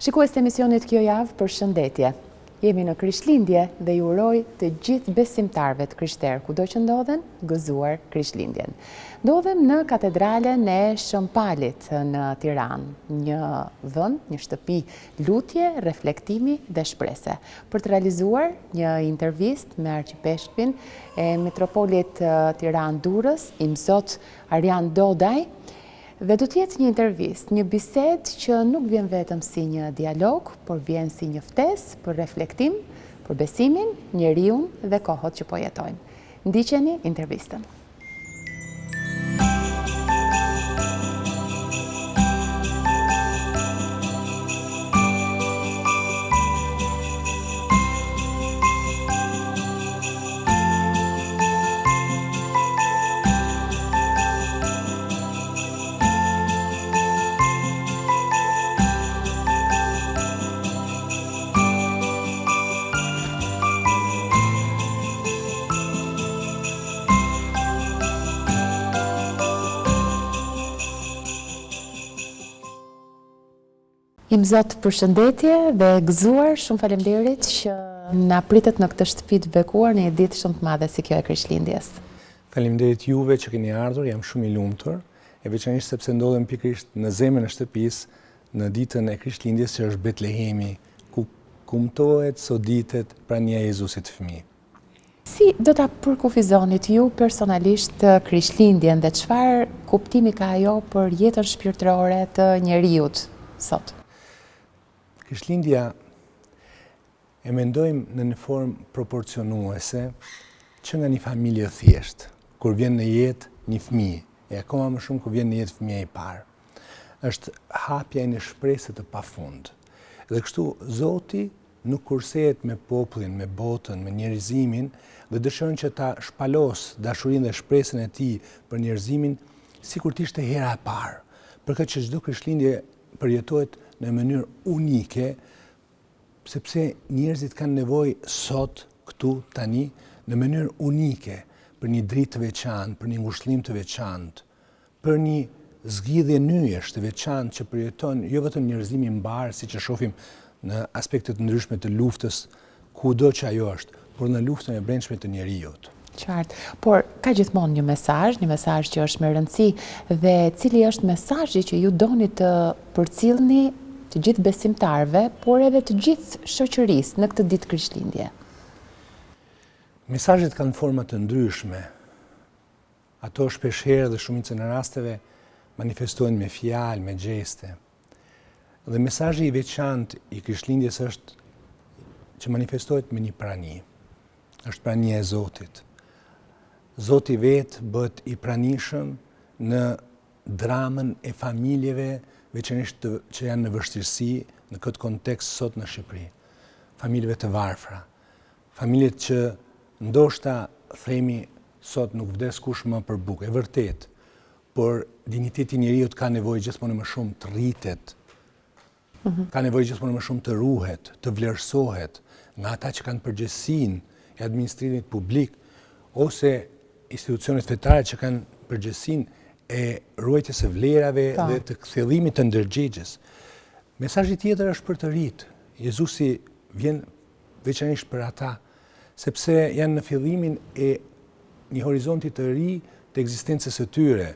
Shikues të emisionit Kjo Javë, përshëndetje. Jemi në Krishtlindje dhe ju uroj të gjithë besimtarëve të krishterë kudo që ndodhen, gëzuar Krishtlindjen. Ndodhem në Katedralen e Shën Palit në Tiranë, një vend, një shtëpi lutje, reflektimi dhe shprese, për të realizuar një intervistë me arqipeshkvin e Mitropolit Tiranë-Durrës, Imzot Arjan Dodaj, Dhe do të jetë një intervistë, një bisedë që nuk vjen vetëm si një dialog, por vjen si një ftesë për reflektim, për besimin, njeriun dhe kohët që po jetojmë. Ndiqeni intervistën. Imzot përshëndetje dhe gëzuar, shumë faleminderit që na pritët në këtë shtëpi të bekuar në një ditë shumë të madhe si kjo e Krishtlindjes. Faleminderit juve që keni ardhur, jam shumë i lumtur, e veçanërisht sepse ndodhem pikërisht në zemrën e shtëpisë, në ditën e Krishtlindjes që është Betlehemi, ku kumtohet, soditet prania e Jezusit fëmijë. Si do ta përkufizonit ju personalisht Krishtlindjen dhe çfarë kuptimi ka ajo për jetën shpirtërore të njeriut sot? Krishtlindja E mendojmë në një formë proporcionuese që nga një familje e thjeshtë, kur vjen në jetë një fëmijë, e akoma më shumë kur vjen në jetë fëmija i parë. Është hapja e një shprese të pafund. Dhe kështu Zoti nuk kursehet me popullin, me botën, me njerëzimin dhe dëshiron që ta shpalosë dashurinë dhe shpresën e tij për njerëzimin sikur të ishte hera e parë. Për këtë që çdo Krishtlindje përjetohet në mënyrë unike, Sepse njerëzit kanë nevojë sot, këtu, tani, në mënyrë unike, për një dritë të veçantë, për një ngushëllim të veçantë, për një zgjidhje nyjesh të veçantë që përjeton jo vetëm njerëzimi mbarë, siç e shohim në aspekte të ndryshme të luftës, kudo që ajo është, por në luftën e brendshme të njeriut. Qartë. Por ka gjithmonë një mesazh, një mesazh që është me rëndësi dhe cili është mesazhi që ju doni të përcillni të gjithë besimtarëve, por edhe të gjithë shoqërisë në këtë ditë Krishtlindje? Mesazhet kanë forma të ndryshme. Ato shpeshherë dhe shumicën e rasteve manifestohen me fjalë, me gjeste. Dhe mesazhi i veçantë i Krishtlindjes është që manifestohet me një prani. Është prania e Zotit. Zoti vetë bëhet i pranishëm në dramën e familjeve, veçanërisht që janë në vështirësi në këtë kontekst sot në Shqipëri. Familjeve të varfra. Familjet që ndoshta themi sot nuk vdes kush më për bukë. E vërtetë, por dinjiteti i njeriut ka nevojë gjithmonë e më shumë të rritet, mhm. ka nevojë gjithmonë e më shumë të ruhet, të vlerësohet nga ata që kanë përgjegjësinë e administrimit publik ose institucionet fetare që kanë përgjegjësinë e ruajtjes së vlerave po. dhe të kthjellimit të ndërgjegjes. Mesazhi tjetër është për të rinjtë. Jezusi vjen veçanërisht për ata, sepse janë në fillimin e një horizonti të ri të ekzistencës së tyre.